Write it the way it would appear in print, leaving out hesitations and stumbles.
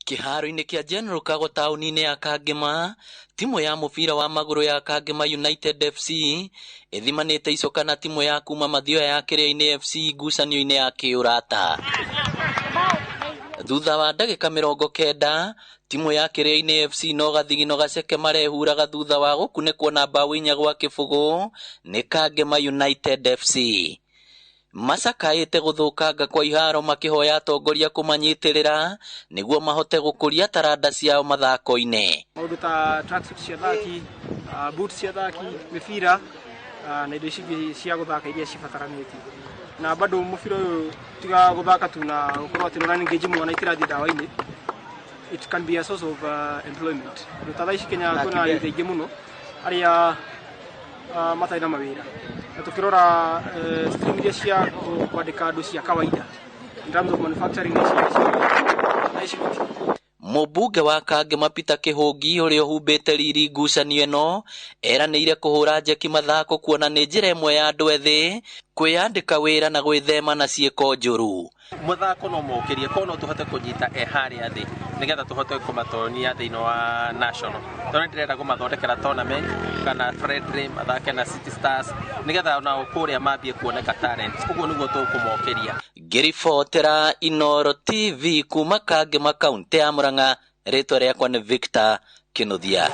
Kĩharo-inĩ kĩa General Kago taũni-inĩ ya Kangema, timũ ya mũbira wa magũrũ ya Kangema United FC ĩthimanĩte icoka na timũ ya kuma Mathioya ya Kĩrĩa-inĩ FC ngucanio-inĩ ya kĩũrata. Thutha wa ndagĩka 90, timũ ya Kĩrĩa-inĩ FC no gathigino gaceke marehuraga thutha wa gũkunĩkwo na mbaũ 4-0 nĩ Kangema United FC. Macakaĩte gũthũkanga kwa iharo makĩhoya atongoria kũmanyitĩrĩra nĩguo mahote gũkũria taranda ciao mathako-inĩ. Maũndũ ta tracksuit cia athaki, boots cia athaki, mĩbira na indo ici ingĩ cia gũthaka iria cibataranĩtie. Na bado mũbira ũyũ tiga gũthaka tu na gũkorwo atĩ nĩ ũra-engage mwana itirathiĩ ndawa-inĩ, it can be a source of employment. Tondũ ta thaa ici Kenya kwĩna youth aingĩ mũno arĩa matarĩ na mawĩra. Na tũkĩrora stream iria cia kwandĩka andũ cia kawaida in terms of manufacturing na ici thaa ici gũtirĩ. Mũmbunge wa Kangema Peter Kĩhũngi ũrĩa ũhumbĩte riri ngucanio ĩno eranĩire kũhũra njeki mathako kuona nĩ njĩra ĩmwe ya andũ ethĩ kwĩyandĩka wĩra na gwĩthema na ciĩko njũru. Mũthako no mokĩrie korwo no tũhote kũnyita e harĩa thĩ nĩgetha tũhote kũmatonia thĩinĩ wa national, tondũ nĩ ndĩrenda kũmathondekera tournament kana friendly mathake na City Stars nĩgetha onao kũrĩa mambie kuoneka talent. Ũguo nĩguo tũkũmokĩria. Ngĩribotera Inooro TV kuma Kangema, kaũntĩ ya Murang'a, rĩtwa rĩakwa nĩ Victor Kinuthia.